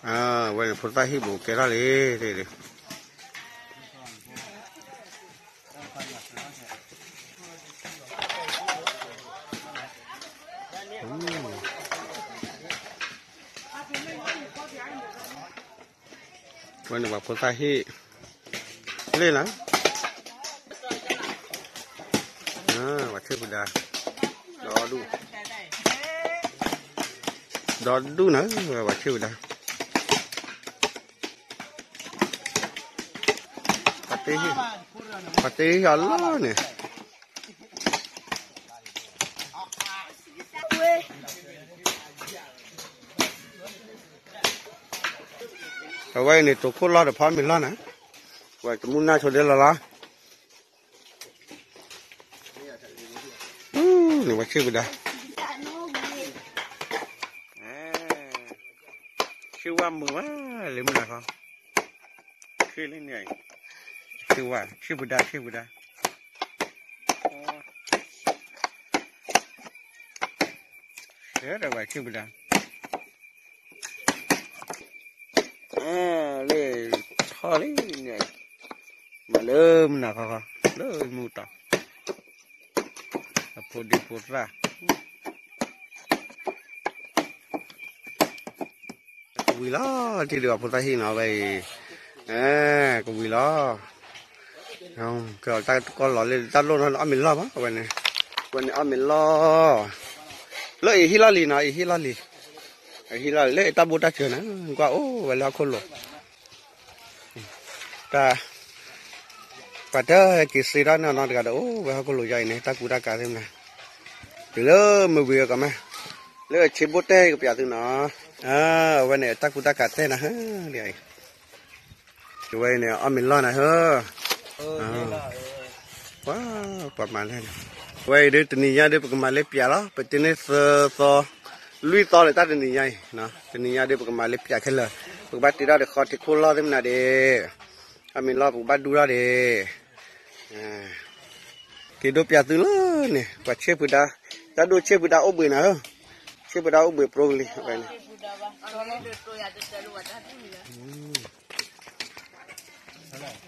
အဝဲန့ၣ်ဖိသၣ်ဟံၣ်ဘူးကဲထီၣ်လံ, ဝဲန့ၣ်ပှၤဖိသၣ်ဟံၣ်, လ့ၣ်နၤ, ပှၤဆ့ၣ်ပဒါ, ဒီဒူၣ်, ဒီဒူၣ်နၤ, ပှၤဆ့ၣ်ပဒါ, ပှၤတ့ဟံၣ်အလီၢ်န့ၣ် အဝဲအံၤန့ၣ် တိၤခိၣ်လီၢ်ဒီးဖီမ့ၤလီၢ်နၤ, ဝဲတမူနၢ်ဆိဒဲလီၤလီၤ, န့ၣ်ဝဲဆ့ၣ်ပဒါ, ဆ့ၣ်ဝါမုာ်ဝဲလၢမုၢ်နၤခီ, ဆ့ၣ်လၢန့ၣ်, ဆ့ၣ်ဝါ ဆ့ၣ်ပဒါ ဆ့ၣ်ပဒါ, ဒီးဝဲဆ့ၣ်ပဒါ လၢထီၣ်လံန့ၣ်, မၤလၢမုၢ်နၤခီခီ, လၢမုၢ်တီၤ, အဖိဒံဖိသၣ်, ကဝံၤလီၤ, ထံၣ်ဒုးအဖိသၣ်ဟံၣ်နီၤဝဲအံၤ, ကဝံၤလီၤ, ကတၢ်ကီၢ်လီၤလၢတၢ်လိၣ်နီၤ အီၣ်မ့ၤလီၢ်မး အဝဲန့ၣ်, ဝဲန့ၣ်အီၣ်မ့ၤလီၢ်, လၢအံၤဟံၣ်လီၢ်လံနီၤ အံၤဟံၣ်လီၢ်လံ, အံၤဟံၣ်လီၢ်လံ လၢအတၢ်ဘိၣ်တၢ်စၢၤန့ၣ် ကွၢ်အိၣ်ဝဲလၢဟီၣ်ခိၣ်လိၤ တၢ်, ပှၤတဟဲက့ၤစ့ထီၣ်န့ၣ်နီတဂၤဒီး အိၣ်ဝဲဟီၣ်ခိၣ်လိၤယါအံၤန့ၣ် တၢ်ကူတၢ်ကၤသ့ၣ်မနၤ, တုၤလၢမုၢ်ဝံၤအကီၢ်မး, လၢဆ့ဘိၣ်တဲကပျးသုနီၤ, အဝဲန့ၣ်တၢ်ကူတၢ်ကၤတဲနၤဟၢ, အဝဲအံၤန့ၣ် အီၣ်မ့ၤလီၢ်နၤဟၢ, ပှၤ, ပှၤမၤလဲၣ်န့ၣ်, အဝဲအံၤဒ်တနံၤညါဒ်ပကမၤလၢပျးလီၤ ပတ့န့ၢ်သၢသီ, လွံၢ်သီလၢတၢ်တနံၤညါအံၤ, တနံၤညါဒ်ပကမၤလၢပျးခဲလၢာ်, ပကဘၣ်တ့ထီၣ်ဒီးဃီထံးခိၣ်လီၢ်သ့ၣ်မနၤဒ့ၣ်, အီၣ်မ့ၤလီၢ်ပကဘၣ်ဒူထီၣ်ဒ့ၣ်, က့ၤဒိပျးသုလၢန့ၣ် ပှၤဆ့ၣ်ဖုဒါ, တၢ်ဒိၣ်ဆ့ၣ်ဖုဒါအိၣ်ဘှံးနၤဧၢ, ဆ့ၣ်ဖုဒါအိၣ်ဘှံးပြိကလံၤဝဲန့ၣ်, အ